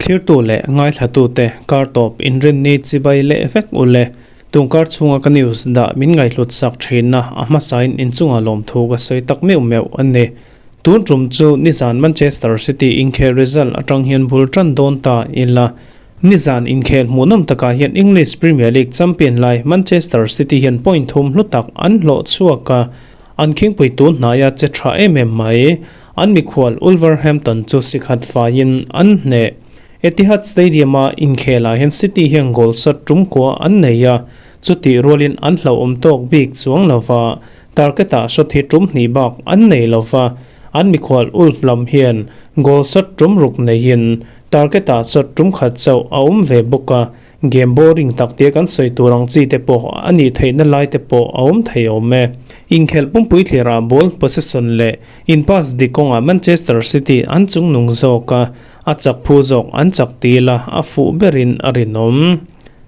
Thlirtu leh ngaithlatute kar tawp inrinni chibai leh vek u le. Tungkar chhunga ka news dah min ngaihhlut sak thinna a hmasain inchunga lawmthu ka sawi tak meuh meuh a ni. Tun tum chu nizan Manchester City inkhel result atang hian bul tan dawn ta ila. Nizan inkhel hmuhnawm takah hian English Premier League champion lai Manchester City hian point thum hlu tak an hlawh chhuak a, an khingpui tun hnaia che tha em em mai. An mikhual Wolverhampton chu sikhat faiin an hneh. Etihad Stadium-a inkhelah hian City hian goal shot tum kua an nei a, chutih rualin an hlauhawm tawk bik chuang lova, target-ah shot hi tum hnih bak an nei lova, an mikhual Wolves lam hian goal shot tum ruk neiin Target-ah shot tum khat chauh a awm ve bawk a, game boring tak tia kan sawi tur ang chi te pawh a nih theihna lai te pawh a awm thei awm e. Inkhelh pumpui thlirah ball possession leh in pass dik kawngah Manchester City an chungnung zawk a, a chak phu zawk an chak til a, a fuh berin a rinawm.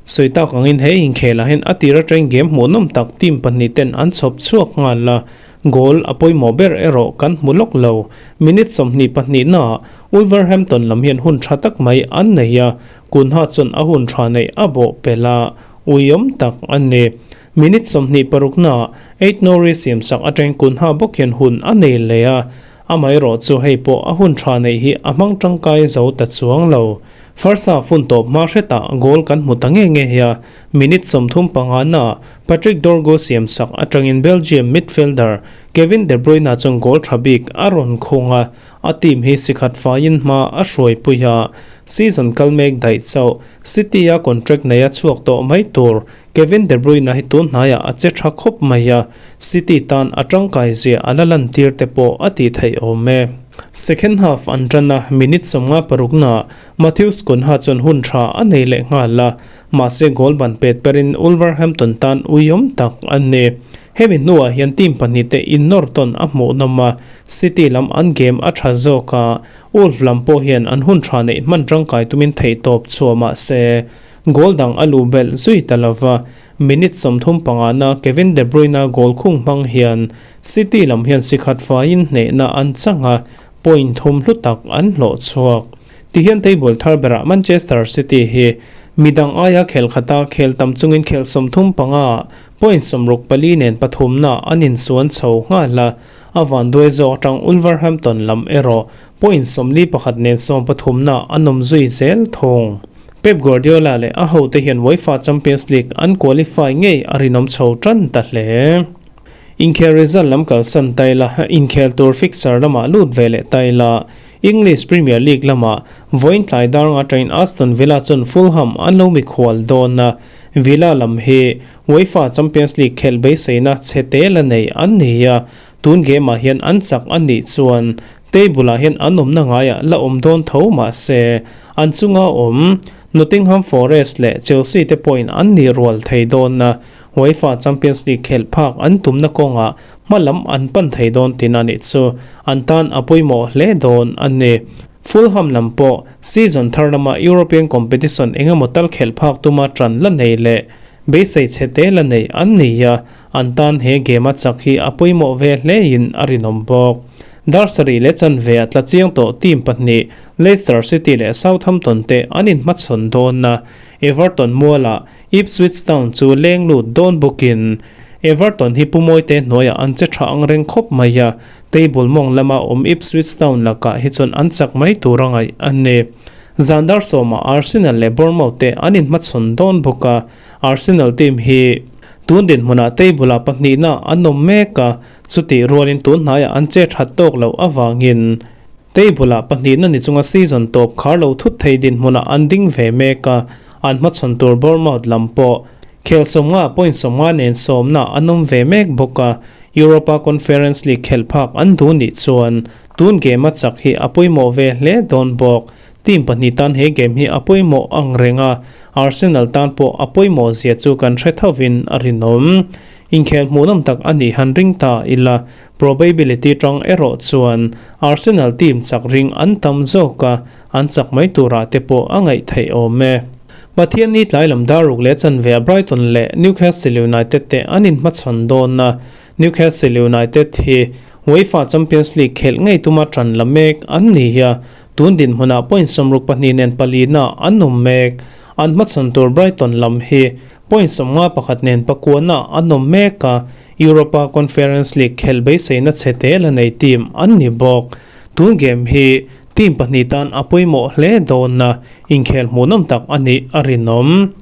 Sawi tak angin he inkhelah hian a tir atangin game hmuhnawm tak team pahnih ten an chhawp chhuak nghal a, goal a pawimawh ber erawh kan hmu lawk lo. Minute 22 naah Wolverhampton lam hian hun tha tak mai an nei a, Cunha chuan a hun tha neih a bawh pelh a, uiawm tak a ni. Minute 26 naah Ait-Nouri siamsak atangin Cunha bawk hian hun a nei leh a, amaherawh chu hei pawh a hun tha neih hi a hmang tangkai zo ta chuang lo. First half hun tawp hma hretah goal kan hmu ta nge nge a, minute 35 naah Patrick Dorgu siamsak atangin Belgium midfielder Kevin De Bruyne chuan goal tha bik a rawn khung a, A team hi sikhat faiin hma a hruaipui a, season kal mek daih chauh City a contract nei a chhuak tawh mai tur Kevin De Bruyne hi tun hnaiah a che tha khawp mai a, City tan a tangkai zia a la lantir te pawh a tih theih awm e. Second half an tan a, minute 56 naah Matheus Cunha chuan hun tha a nei leh nghal a, mahse goal ban pet perin Wolverhampton tan uiawm tak a ni. Hemi hnuah hian team pahnih te innawr tawn a hmuhnawm a, City lam an game a tha zawk a, Wolves lam pawh hian an hun tha neih hman tangkai tumin theihtawp chhuah mah se, goal dang a luh belh zui ta lo va, minute 35 na Kevin De Bruyne goal khung hmang hian City lam hian sikhat faiin hnehna an chang a, point thum hlu tak an hlawh chhuak. Tihian table thar berah Manchester City hi midang aia khel khata khel tam chungin khel 35 point 64 nen pathumna an insuan chho nghal a, a vanduai zawk atang Wolverhampton lam erawh point 41 nen sawmpathumna an awm zui zel thung. Pep Guardiola leh a hote hian UEFA Champions League an qualify ngei a rinawm chho tan ta hle. Inkhel result lam kalsan taila, inkhel tur fixture lamah lut ve leh taila, English Premier League lamah vawiin tlai dar nga atangin Aston Villa chuan Fulham an lo mikhual dawn a, Villa lam hi UEFA Champions League khelh beiseina chhe te la nei an ni a, tun game ah hian an chak a nih chuan table ah hian an awmna ngaiah la awm dawn tho mah se an chunga awm Nottingham Forest leh Chelsea te pawhin an nih rual thei dawn a, UEFA Champions League khelh phak an tumna kawngah hma lam an pan thei dawn tin a nih chu an tan a pawimawh hle dawn a ni. Fulham lam pawh season thar lama European competition engemaw tal khelh phak tuma tan la nei leh beisei chhe te la nei an ni a, an tan he game a chak hi a pawimawh ve hlein a rinawm bawk. Dar sarih leh chanve a tla chiang tawh team pahnih Leicester City leh Southampton te an inhmachhawn dawn a, Everton mualah Ipswich Town chu leng lut dawn bawkin Everton hi Pu Mawite hnuaiah an che tha ang reng khawp mai a, table mawng lama awm Ipswich Town lakah hi chuan an chak mai tur a ngaih a ni. Zan dar sawmah Arsenal leh Bournemouth te an inhmachhawn dawn bawk a, Arsenal team hi tun dinhmunah table ah pahnihna an awm mek a, chutih rualin tun hnaiah an che that tawk loh avangin table ah pahnihna ni chunga season tawp khar lo thut thei dinhmunah an ding ve mek a, an hmachhawn tur Bournemouth lam pawh Khel 50 point 50 nen sawmna an awm ve mek bawk a, Europa Conference League khelh phak an duh nih chuan tun game a chak hi a pawimawh ve hle dawn bawk. Team pahnih tan he game hi a pawimawh ang reng a, Arsenal tan pawh a pawimawh zia chu kan hre thovin a rinawm. Inkhel hmuhnawm tak a nih han ring ta ila, probability tang erawh chuan Arsenal team chak ring an tam zawk a, an chak mai turah te pawh a ngaih theih awm e. Pathian ni tlai lam dar ruk leh chanve ah Brighton leh Newcastle United te an inhmachhawn dawn a, Newcastle United hi UEFA Champions League khelh ngei tuma ṭan la mek an ni a, tun dinhmunah point 62 nen palina an awm mek. An hmachhawn tur Brighton lam hi point 51 nen pakuana an awm mek a, Europa Conference League khelh beiseina chhe te la nei team an ni bawk. Tun game hi team pahnih tan a pawimawh hle dawn a, inkhel hmuhnawm tak a nih a rinawm.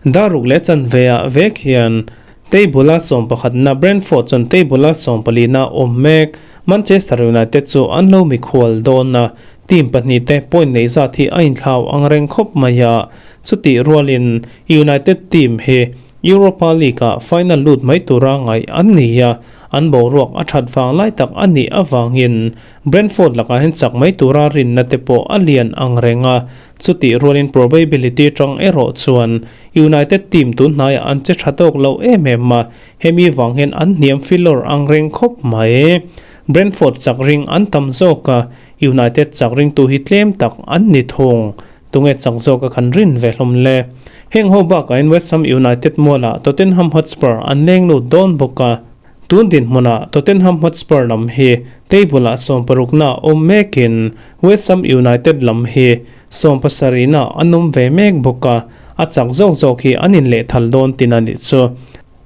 Daruk leh chanve ah vek hian table a sawmpakhatna Brentford chuan table a sawmpalina awm mek Manchester United chu an lo mikhual dawn a, team pahnih te point neih zat hi a inthlau ang reng khawp mai a, chutih rualin United team hi Europa League ah final lut mai tura ngaih an ni a, an boruak a that vang lai tak a nih avangin Brentford lakah hian chak mai tura rinna te pawh a lian ang reng a, chutih rualin probability tang erawh chuan United team tun hnaiah an che tha tawk lo em em a, hemi vang hian an hniam filawr ang reng khawp mai. Brentford chak ring an tam zawk a, United chak ringtu hi tlem tak an ni thung. Tunge chak zawk a kan rin ve hlawm le? Heng ho bakah hian West Ham United mualah Tottenham Hotspur an leng lut dawn bawk a. Tun dinhmunah Tottenham Hotspur lam hi table-ah sawmparukna awm mekin West Ham United lam hi sawmpasarihna an awm ve mek bawk a, a chak zawk zawk hi an inlehthal dawn tin a nih chu.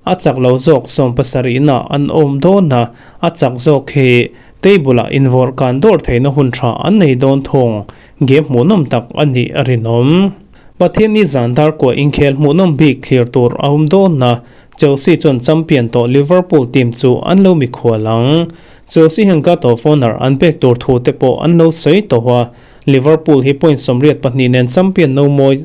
A chak lo zawk sawmpasarihna an awm dawn a, a chak zawk hi table-ah invawrh kan dawr theihna hun tha an nei dawn thung. Game hmuhnawm tak a nih a rinawm. Pathianni zan darkua inkhel hmuhnawm bik thlir tur a awm dawn a, Chelsea chuan champion tawh Liverpool team chu an lo mikhual ang. Chelsea hian guard of honour an pek tur thu te pawh an lo sawi tawh a, Liverpool hi point 82 nen champion no mawi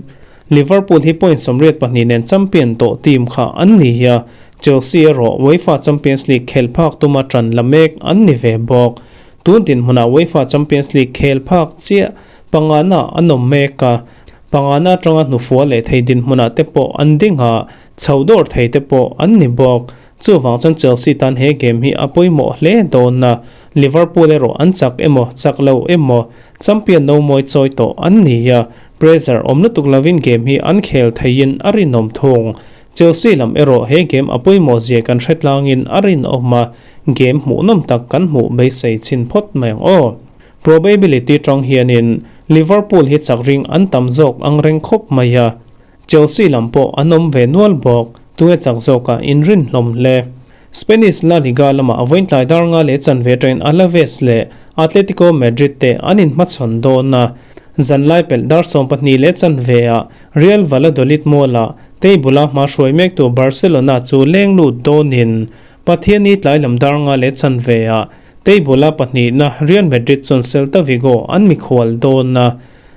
Liverpool hi point 82 nen champion tawh team kha an ni a, Chelsea erawh UEFA Champions League khel phak tuma tan la mek an ni ve bawk. Tun dinhmunah UEFA Champions League khel phak chiah pangana an awm mek a, pangana atanga hnufua leh thei dinhmunah te pawh an ding a, chho dawr thei te pawh an ni bawk. Chuvang chuan Chelsea tan he game hi a pawimawh hle dawn a, Liverpool erawh an chak emaw chak lo emaw champion no mawi chawi tawh an ni a, pressure awm lutuk lovin game hi an khel theiin a rinawm thung. Chelsea lam erawh he game a pawimawh zia kan hre tlangin a rinawm a, game hmuhnawm tak kan hmuh beisei chhin phawt mai ang aw. Probability tang hianin Liverpool hi chak ring an tam zawk ang reng khawp mai a, Chelsea lam pawh an awm ve nual bawk, tunge chak zawkah inrin hlawm hle. Spanish La Liga lamah a vawiin dar nga leh chanve atangin Alaves leh Atletico Madrid te an inhmachhawn dawn a, zanlai pelh dar 12 leh chanve ah Real Valladolid mualah table-a hma hruai mektu Barcelona chu leng lut dawnin Pathianni tlai lam dar nga leh chanve ah table-a pahnihna Real Madrid chuan Celta Vigo an mikhual dawn a,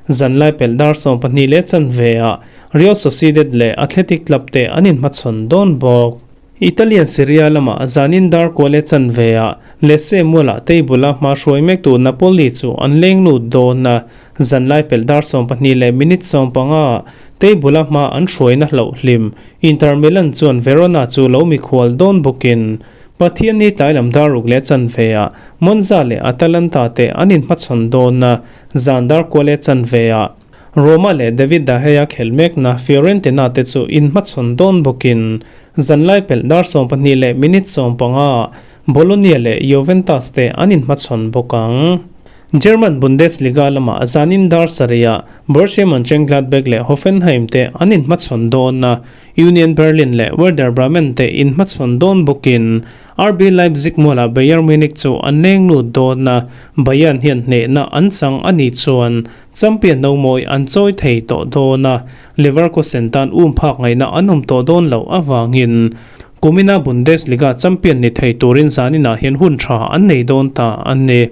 zanlai pelh dar 12 leh chanve ah Real Sociedad leh Athletic Club te an inhmachhawn dawn bawk. Italian Serie A lamah zanin dar kua leh chanve ah Lecce mualah table-a hma hruai mektu Napoli chu an leng lut dawn a, zanlai pelh dar 12 leh minute 15 ah table-a hma an hruaina hloh hlim Inter Milan chuan Verona chu lo mikhual dawn bawkin Pathianni tlai lam dar ruk leh chanve ah Monza leh Atalanta te an inhmachhawn dawn a, zan dar kua leh chanve ah Roma leh David de Gea khel mekna Fiorentina te chu inhmachhawn dawn bawkin zanlai pelh dar 12 leh minute 15 Bologna leh Juventus te an inhmachhawn bawk ang. German Bundesliga lamah zanin dar sarih Borussia Mönchengladbach leh Hoffenheim te an inhmachhawn dawn a, Union Berlin leh Werder Bremen te inhmachhawn dawn bawkin RB Leipzig mualah Bayern Munich chu an leng lut dawn a, Bayern hian hnehna an chang a nih chuan champion no mawi an chawi thei tawh dawn a, Leverkusen tan um phak ngaihna an awm tawh dawn loh avangin kumina Bundesliga champion ni thei turin zaninah hian hun tha an nei dawn ta a ni.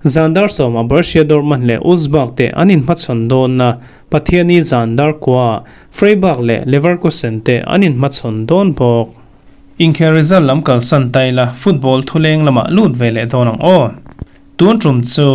Zan dar sawmah Borussia Dortmund leh Augsburg te an inhmachhawn dawn a, Pathianni zan dar kua Freiburg leh Leverkusen te an inhmachhawn dawn bawk. Inkhel result lam kalsan ta ila football thuleng lamah lut ve leh dawn ang aw. Tun tum chu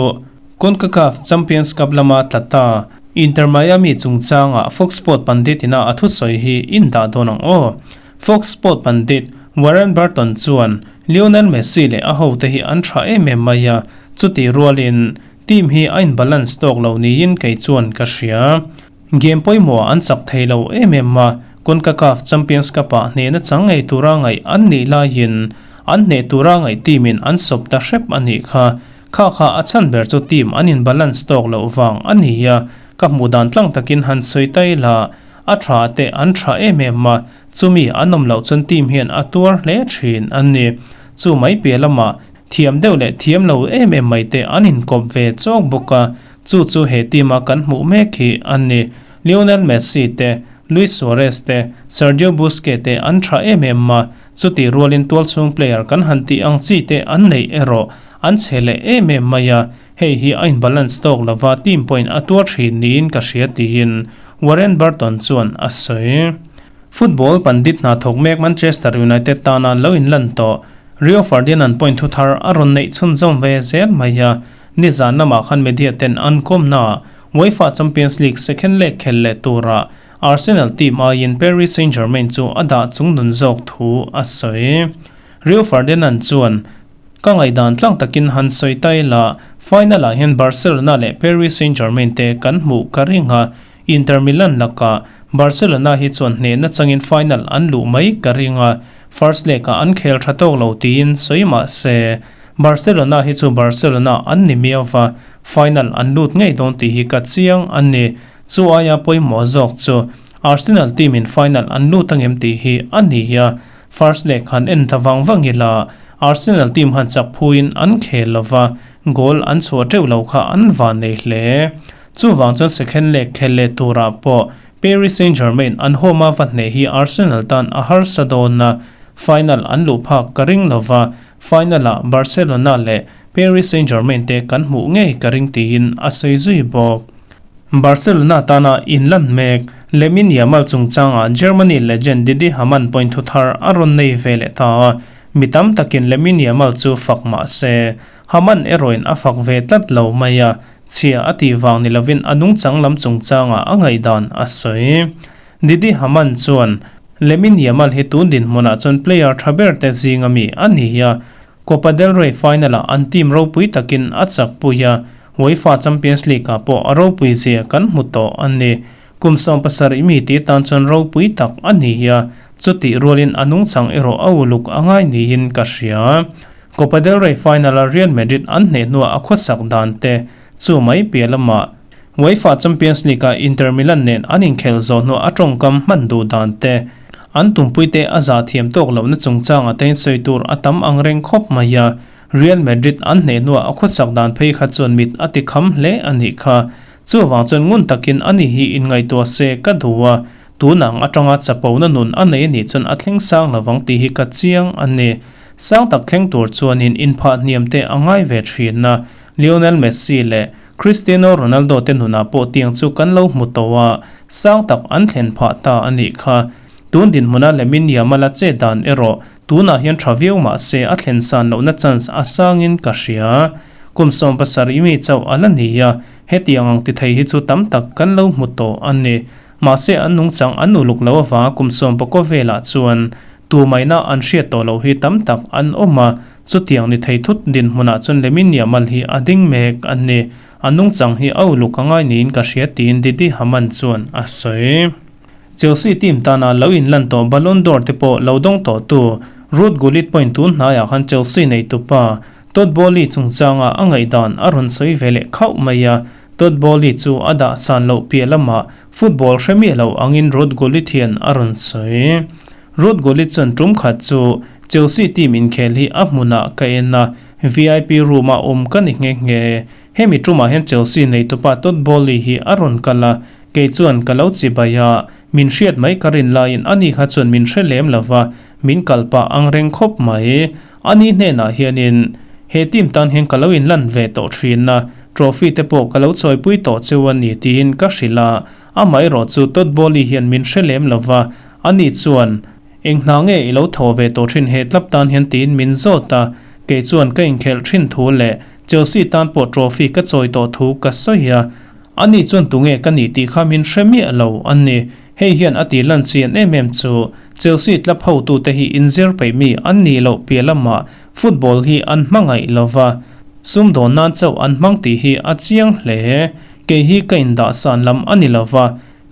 CONCACAF Champions Cup lama tla ta Inter Miami chungchangah Fox Sport Pandit ina a thusawi hi in dah dawn ang aw. Fox Sport Pandit Warren Barton chuan Lionel Messi leh a hote hi an tha em em mai a, chuti rualin team hi a in balance tawk lo niin kei chuan ka hria. Game pawimawh an chak thei lo em em a, CONCACAF Champions Cup ah hnehna chang ngei tura ngaih an nih laiin An hneh tura ngaih team in an sawp ta hrep a nih kha. Kha kha a chhan ber chu team an in balance tawk loh vang a ni a, ka hmuh dan tlang takin han sawi ta ila, a tha te an tha em em a, chumi an awm loh chuan team hian a tuar hle thin a ni. Chu mai piah lamah thiam deuh leh thiam lo em em mai te an inkawp ve chawk bawk a, chu chu he team a kan hmuh mek hi a ni. Lionel Messi te, Luis Suarez te, Sergio Busquets te an tha em em a, chutih rualin tualchhung player kan han tih ang chi te an neih erawh an chhe leh em em mai a, hei hi a in-balance tawk lova team pawhin a tuar thin niin ka hria tiin Warren Burton chuan a sawi. Football pandit hna thawk mek Manchester United tana lo inlan tawh Rio Ferdinand point thu thar a rawn neih chhunzawm ve zel mai a, nizan lamah khan media ten an kawmnaah UEFA Champions League second leg khel leh tura Arsenal team aiin Paris Saint-Germain chu a dah chungnun zawk thu a sawi. Rio Ferdinand chuan, Ka ngaihdan tlang takin han sawi ta ila, final ah hian Barcelona leh Paris Saint-Germain te kan hmuh ka ring a, Inter Milan lakah Barcelona hi chuan hnehna changin final an luh mai ka ring a, first leg ah an khel tha tawk lo tiin sawi mah se, Barcelona hi chu Barcelona an ni miau va, final an lut ngei dawn tih hi ka chiang a ni. Chu aia pawimawh zawk chu Arsenal team in final an lut angem tih hi a ni a, First leg han en ta vang vang ila, Arsenal team han chak phuin an khel lova, goal an chhuah teuh lo kha an van nei hle. Chuvang chuan second leg khel leh turah pawh Paris Saint-Germain an home a va hneh hi Arsenal tan a harsa dawn a, final an luh phak ka ring lova, final ah Barcelona leh Paris Saint-Germain te kan hmuh ngei ka ring tiin a sawi zui bawk. Barcelona tana inlan mek Lamine Yamal chungchangah Germany legend Didi Hamann point thu thar a rawn nei ve leh ta a, mi tam takin Lamine Yamal chu fak mah se, Hamann erawhin a fak ve tlat lo mai a, chhia a tih vang ni lovin a nungchang lam chungchangah a ngaihdan a sawi. Didi Hamann chuan, Lamine Yamal hi tun dinhmunah chuan player tha ber te zinga mi a ni a, Copa del Rey final-ah an team ropui takin a chakpui a, UEFA Champions League-ah pawh a ropui zia kan hmu tawh a ni. Kum 70 mi tih tan chuan ropui tak a ni a, chutih rualin a nungchang erawh a uluk a ngai niin ka hria. Copa del Rey final-a Real Madrid an hneh hnuah a khawsak dan te chu mai piah lamah UEFA Champions League-ah Inter Milan nen an inkhelh zawh hnuah a tawngkam hman duh dan te, an tumpuite a zah thiam tawk lohna chungchangah te sawi tur a tam ang reng khawp mai a. Real Madrid an hneh hnuah a khawsak dan phei kha chuan mit a ti kham hle a nih kha. Chuvang chuan ngun takin ani hi inngaihtuah se ka duh a, tunang atanga chapona nun a nei anih chuan a thleng sang lovang tih hi ka chiang a ni. Sang tak thleng tur chuanin inphah hniam te a ngai ve thin a, Lionel Messi leh Cristiano Ronaldo te nunah pawh tiang chu kan lo hmu tawh a, sang tak an thlen phah ta a nih kha. Tun dinhmuna Lamine Yamal a chet dan erawh tunah hian tha viau mah se a thlen san lohna chance a sangin ka hria. Kum 70 mi chauh a la ni a, hetiang ang ti thei hi chu tam tak kan lo hmu tawh a ni. Mahse an nungchang an uluk loh avanga kum 19 velah chuan tumaina an hriat tawh loh hi tam tak an awm a, Chutiang ni thei thut dinhmunah chuan Lamine Yamal hi a ding mek a ni. A nungchang hi a uluk a ngai niin ka hria tiin Didi Hamann chuan a sawi. Chelsea team tana lo inlan tawh Ballon d'Or te pawh lo dawng tawhtu Ruud Gullit pawhin tun hnaiah khan Chelsea neitupa Todd Boehly chungchanga a ngaihdan a rawn sawi ve leh khauh mai a. Todd Boehly chu a dah san loh piah lamah football hre miah lo angin Ruud Gullit hian a rawn sawi. Ruud Gullit chuan tum khat chu Chelsea team inkhel hi a hmunah ka en a, VIP room a awm ka ni nghe nghe. Hemi tumah hian Chelsea neitupa Todd Boehly hi a rawn kal a, kei chuan ka lo chibai a, min hriat mai ka rin laiin ani kha chuan min hre lem lo va, min kal pah ang reng khawp mai. Ani hnenah hianin he team tan hian ka lo inlan ve tawh thin a, trophy te pawh ka lo chawipui tawh cheu a ni tiin ka hrilh a, Amaherawh chu Todd Boehly hian min hre lem lo va, ani chuan, Eng hna nge i lo thaw ve tawh thin he club tan hian tiin min zawt a, kei chuan ka inkhelh thin thu leh Chelsea tan pawh trophy ka chawi tawh thu ka sawi a, ani chuan tunge ka nih tih kha min hre miah lo a ni. Hei hian a tih lan chian em em chu Chelsea club hotute hi inzir peih mi an nih loh piah lamah football hi an hmangaih lo va, sumdawn nan chauh an hmang tih hi a chiang hle. Kei hi ka indah san lam a ni lo va,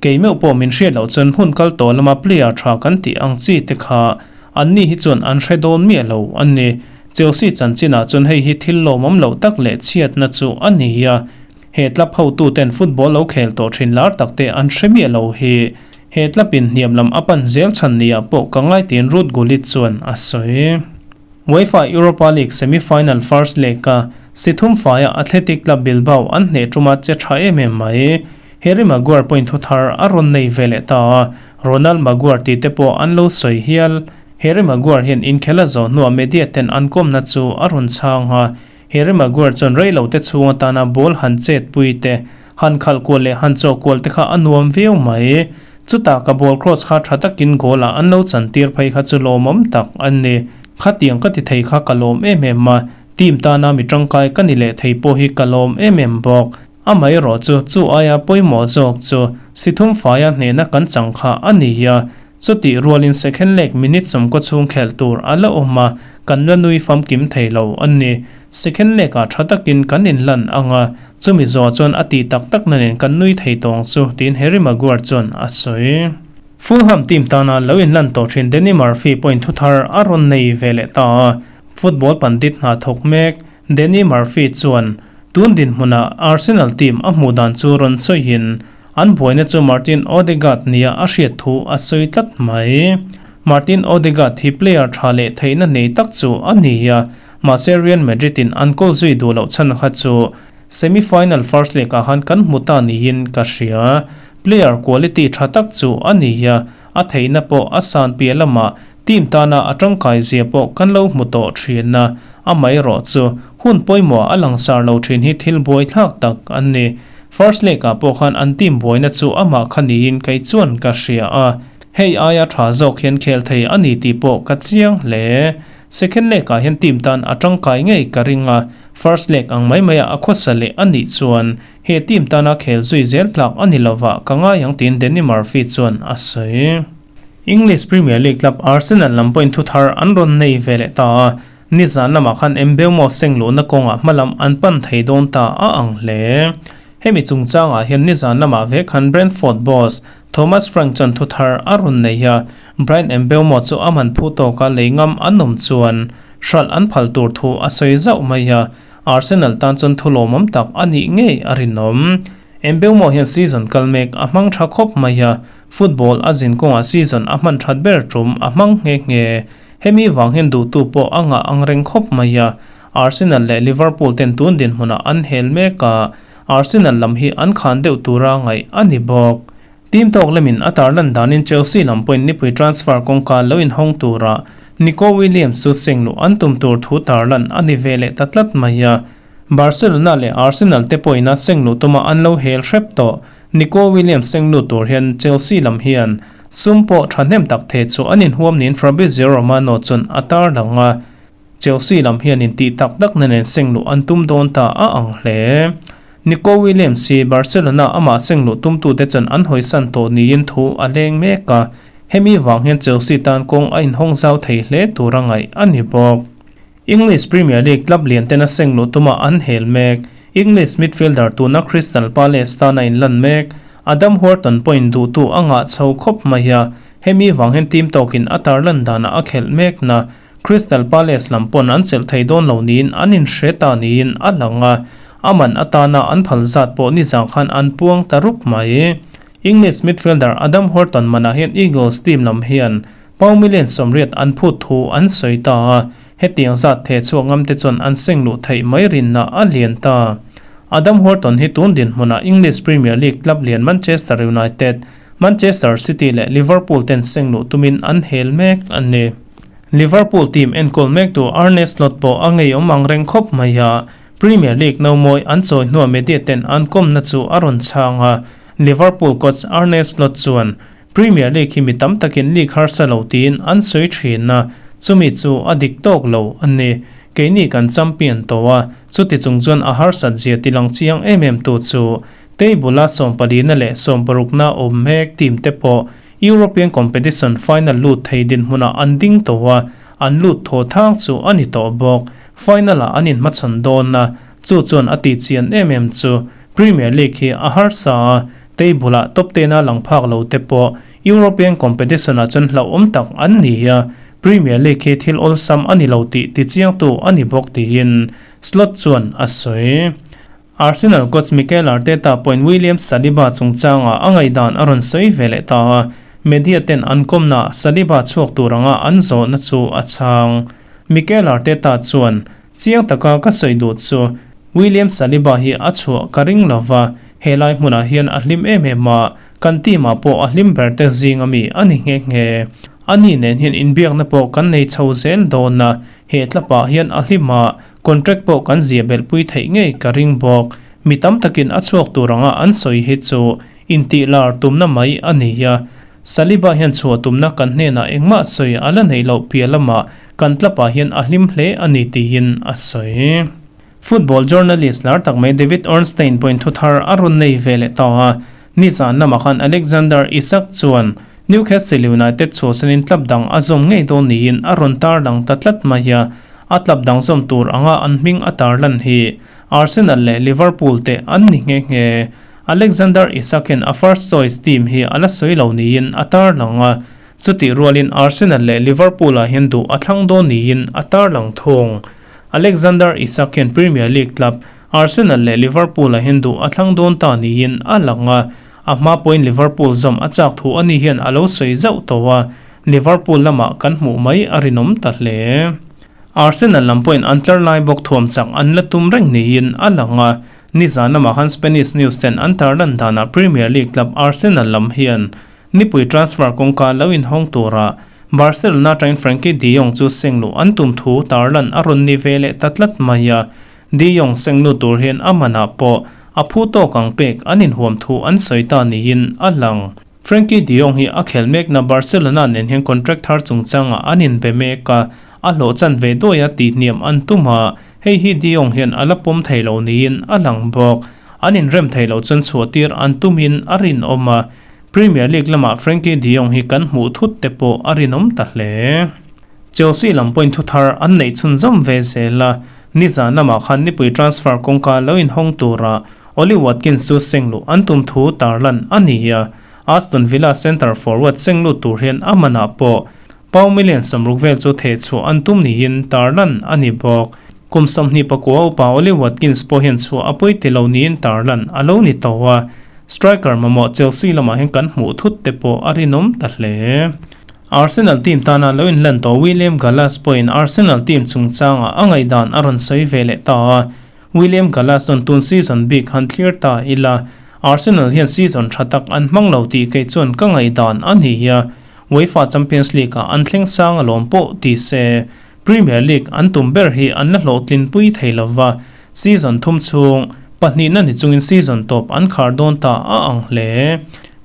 kei meuh pawh min hriat loh chuan hmun kal tawh lama player tha kan tih ang chi te kha Anni hi chuan an hre dawn miah lo a ni. Chelsea chanchinah chuan hei hi thil lawmawm loh tak leh chhiatna chu a ni a. He club hotuten football lo khel tawh thin lar takte an hre miah lo hi he club in hniam lam a pan zel chhan niah pawh ka ngai tiin Ruud Gullit chuan a sawi. UEFA Europa League semi-final first leg-a si thum faia Athletic Club Bilbao an hneh tuma che tha em em mai. Harry Maguire pawhin thu thar a rawn nei ve leh ta a, Ronald Maguire tih te pawh an lo sawi hial. Harry Maguire hian inkhel a zawh hnuah media ten an kawmna chu a rawn chhang a, Harry Maguire chuan rei lo te chhung atana ball han chet pui te, han khalh kual leh han chaw kual te kha a nuam viau mai. Chutah ka ball cross kha tha takin goal ah an lo chan tir phei kha chu lawmawm tak a ni. Khatiang ka ti thei kha ka lawm em em a, team tana mi tangkai ka ni leh thei pawh hi ka lawm em em bawk. Amaherawh chu chu aia pawimawh zawk chu Sithum faia hnehna kan chang kha a ni a, chutih rualin second leg minute sawmkaw chhung khelh tur a la awm a, kan la nui famkim thei lo a ni. Second leg ah tha takin kan inlan ang a, chumi zawh chuan a tih tak tak na nen kan nui thei tawng chu, tiin Harry Maguire chuan a sawi. Fulham team tana lo inlan tawh thin Danny Murphy pawhin thuthar a rawn nei ve leh ta a, football pandit hna thawk mek Danny Murphy chuan Tun dinhmunah Arsenal team a hmuh dan chu rawn sawiin an buaina chu Martin Odegaard nia a hriat thu a sawi tlat mai. Martin Odegaard hi player tha leh theihna nei tak chu a ni a, mahse Real Madrid in an kawl zui duh loh chhan kha chu semi-final first leg ah khan kan hmu ta niin ka hria. Player quality tha tak chu a ni a, a theihna pawh a san piah lamah Team tana a tangkai zia pawh kan lo hmu tawh thin a, amaherawh chu hun pawimawh a langsar lo thin hi thil buaithlak tak an ni. First leg ah pawh khan an team buaina chu amah kha niin kei chuan ka hria a, hei aia tha zawk hian khel thei a ni tih pawh ka chiang hle. Second leg ah hian team tan a tangkai ngei ka ring a, first leg ang mai mai ah a khawsa leh a nih chuan he team tana khel zui zel tlak a ni lovah ka ngai ang tiin Danny Murphy chuan a sawi. English Premier League club Arsenal lam pawhin thuthar an rawn nei ve leh ta a, nizan lamah khan Mbeumo seng luhna kawngah hmalam an pan thei dawn ta a ang hle. Hemi chungchangah hian nizan lamah ve khan Brentford boss Thomas Frank chuan thuthar a rawn nei a, Bryan Mbeumo chu a man phu tawka lei ngam an awm chuan hralh an phal tur thu a sawi zauh mai a, Arsenal tan chuan thu lawmawm tak a nih ngei a rinawm. Mbeumo hian season kal mek a hmang tha khawp mai a, Football a zin kawngah season a hman that ber tum a hmang nghe nghe. Hemi vang hian duhtu pawh a ngah ang reng khawp mai a, Arsenal leh Liverpool ten tun dinhmunah an hel mek a, Arsenal lam hi an khan deuh tura ngaih a ni bawk. Team tawk lemin a tarlan danin Chelsea lam pawhin nipui transfer kawngka lo inhawng tura Nico Williams chu seng luh an tum tur thu tarlan a ni ve leh ta tlat mai a, Barcelona leh Arsenal te pawhin a seng luh tuma an lo hel hrep tawh. Nico Williams seng lut tur hian Chelsea lam hian sum pawh thahnem tak thei chu an inhuam niin Fabrizio Romano chuan a tarlang a, Chelsea lam hian intih tak tak na nen seng luh an tum dawn ta a ang hle. Nico Williams hi Barcelona amah seng luh tumtute chuan an hawisan tawh niin thu a leng mek a, hemi vang hian Chelsea tan kawng a inhawng zau thei hle tura ngaih a ni bawk. English Premier League club lian tena seng luh tuma an hel mek. English midfielder tuna Crystal Palace tana inlan mek. Adam Wharton pawhin duhtu a ngah chho khawp mai a, hemi vang hian team tawkin a tarlan danah a khelh mek na. Crystal Palace lam pawn an chelh thei dawn lo niin an inhre ta niin a lang a, a man atana an phal zat pawh nizang khan an puang ta rup mai. English midfielder Adam Wharton manah hian Eagles team lam hian Pau million 80 an phut thu an sawi ta a, hetiang zat the chhuak ngam te chuan an seng luh theih mai rinna a lian ta. Adam Wharton hi tun dinhmunah English Premier League club lian Manchester United, Manchester City leh Liverpool ten seng luh tumin an hel mek a ni. Liverpool team enkawl mektu Arne Slot pawh a ngeiawm ang reng khawp mai a, Premier League nomawi an chawi hnuah media ten an kawmna chu a rawn chhang a, Liverpool coach Arne Slot chuan Premier League hi mi tam takin league harsa lo tiin an sawi thin a, chumi chu a dik tawk lo a ni. Keini kan champion tawh a, chuti chung chuan a harsat zia ti lang chiang em em tu chu table a sawmpalina leh sawmparukna awm mek team te pawh European competition final lut thei dinhmunah an ding tawh a, an lut thaw thang chu a ni tawh bawk. Final ah an inhmachhawn dawn a, chu chuan a tih chian em em chu Premier League hi a harsa a, Table ah top ten a lang phak lo te pawh European competition ah chuan hlauhawm tak an ni a. Premier League hi thil awlsam a ni lo tih tichiangtu a ni bawk tiin Slot chuan a sawi. Arsenal coach Mikel Arteta pawhin William Saliba chungchangah a ngaihdan a rawn sawi ve leh ta a, media ten an kawmnaah Saliba chhuak tur anga an zawhna chu a chhang. Mikel Arteta chuan, Chiang taka ka sawi duh chu William Saliba hi a chhuah ka ring lo va, helai hmunah hian a hlim em em a, kan team ah pawh a hlim ber te zing ami a ni nghe nghe. Ani nen hian inbiakna pawh kan nei chho zel dawn a, he tlapah hian a hlim a, contract pawh kan zia belhpui theih ngei ka ring bawk. Mi tam takin a chhuak tur anga an sawi hi chu intih lar tumna mai a ni a. Saliba hian chhuah tumna kan hnenah engmah sawi a la neih loh piah lamah kan tlapah hian a hlim hle a ni tiin a sawi. Football journalist lar tak mai David Ornstein pawhin thu thar a rawn nei ve leh ta a, nizan lamah khan Alexander Isak chuan Newcastle United chhuahsanin tlap dang a zawm ngei dawn niin a rawn tarlang ta tlat mai a, a tlap dang zawm tur anga an hming a tarlan hi Arsenal leh Liverpool te an ni nghe nghe. Alexander Isak-in a first choice team hi a la sawi lo niin a tarlang a, chutih rualin Arsenal leh Liverpool-ah hian duh a thlang dawn niin a tarlang thung. Alexander Isak hian Premier League club Arsenal leh Liverpool-ah hian duh a thlang dawn ta niin a lang a, a hma pawhin Liverpool zawm a chak thu ani hian a lo sawi zauh tawh a, Liverpool lamah kan hmuh mai a rinawm ta hle. Arsenal lam pawhin an tlar lai bawk thuam chak an la tum reng niin a lang a, Nizan lamah khan Spanish news ten an tarlan danah Premier League club Arsenal lam hian nipui transfer kawngka lo inhawng tura Barcelona atangin Frenkie de Jong chu sengluh an tum thu tarlan a rawn ni ve leh ta tlat mai a. De Jong senglut tur hian a manah pawh a phu tawk ang pek an inhuam thu an sawi ta niin a lang. Frenkie de Jong hi a khel mekna Barcelona nen hian contract thar chungchangah an inbe mek a, a hlawh chan ve duai a tihniam an tum a, hei hi de Jong hian a la pawm thei lo niin a lang bawk. An inrem thei lo chuan chhuahtir an tumin a rinawm a, Premier League lamah Frenkie de Jong hi kan hmuh thut te pawh a rinawm ta hle. Chelsea lam pawhin thuthar an neih chhunzawm ve zel a, nizan lamah khan nipui transfer kawngka lo inhawng tura Ollie Watkins chu sengluh an tum thu tarlan a ni a, Aston Villa centre forward senglut tur hian a manah pawh pound million 60 vel chu thehchhuah an tum niin tarlan a ni bawk. Kum 29 upa Ollie Watkins pawh hian chhuah a pawi ti lo niin tarlan a lo ni tawh a, striker mamawh Chelsea lamah hian kan hmuh thut te pawh a rinawm ta hle. Arsenal team tana lo inlan tawh William Gallas pawhin Arsenal team chungchangah a ngaihdan a rawn sawi ve leh ta a, William Gallas chuan tun season bik han thlir ta ila, Arsenal hian season tha tak an hmang lo tih kei chuan ka ngaihdan a ni a, UEFA Champions League ah an thleng sang alawm pawh ti se, Premier League an tum ber hi an la hlawhtlinpui thei lova, season thum chhung pahnihna ni chungin season tawp an khar dawn ta a ang hle.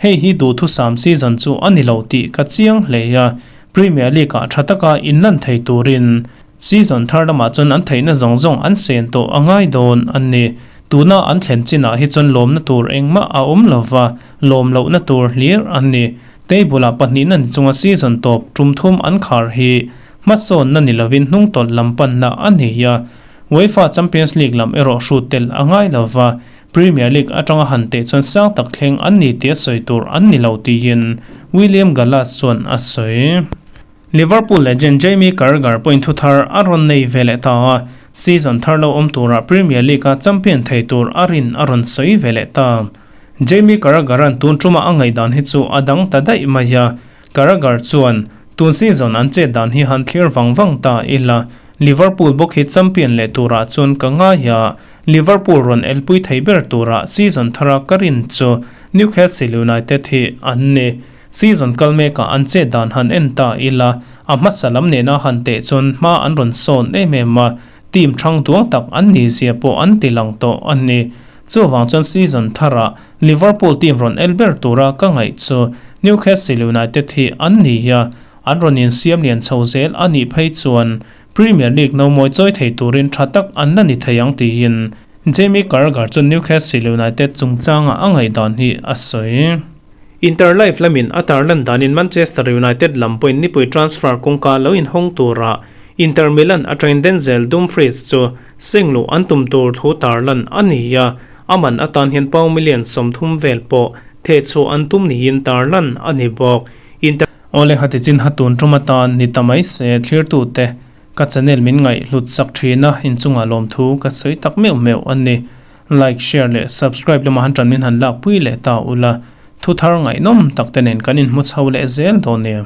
Hei hi duhthusam season chu a ni lo tih ka chiang hle a, Premier League ah tha taka inlan thei turin Season thar lamah chuan an theihna zawng zawng an sen tawh a ngai dawn a ni. Tuna an thlen chinah hi chuan lawmna tur engmah a awm lo va, lawm lohna tur hlir a ni. Table-ah pahnihna ni chunga season tawp tum thum an khar hi hmasawnna ni lovin hnungtawlh lam panna a ni a. UEFA Champions League lam erawh hrut tel a ngai lo va, Premier League atanga han teh chuan sang tak thleng an ni tia sawi tur an ni lo tiin William Gallas chuan a sawi. Liverpool legend Jamie Carragher pawhin thu thar a rawn nei ve leh ta a, season thar lo awm turah Premier League-a champion thei tur a rin a rawn sawi ve leh ta. Jamie Carragher-a'n tun ṭuma a ngaihdan hi chu a dang ta daih mai a, Carragher chuan, Tun season an chet dan hi han thlir vang vang ta ila, Liverpool bawk hi champion leh turah chuan ka ngai a, Liverpool rawn elpui thei ber turah season thara ka rin chu Newcastle United hi an ni. Season kal mekah an chet dan han en ta ila, a hmasa lam nena han teh chuan hma an rawn sawn em em a, team thang duang tak an ni zia pawh an ti lang tawh a ni. Chuvang chuan season tharah Liverpool team rawn el ber tura ka ngaih chu Newcastle United hi an ni a, an rawn insiam lian chho zel a nih phei chuan Premier League no mawi chawi thei turin tha tak an la ni thei ang tiin Jamie Carragher chuan Newcastle United chungchanga a ngaihdan hi a sawi. Inter Live lamin a tarlan danin Manchester United lam pawhin nipui transfer kawngka lo inhawng tura Inter Milan atangin Denzel Dumfries chu sengluh an tum tur thu tarlan a ni a, a man atan hian pound million 30 vel pawh thehchhuah an tum niin tarlan a ni bawk. Inter. Awle hati chin ha tun tum atan ni ta mai se thlirtute ka channel min ngaih hlut sak thin a inchungah lawmthu ka sawi tak meuh meuh a ni. Like, share leh subscribe lama han tan min han lakpui leh ta ula, thu thar ngaihnawm tak te nen kan inhmu chho leh zel dawn nia.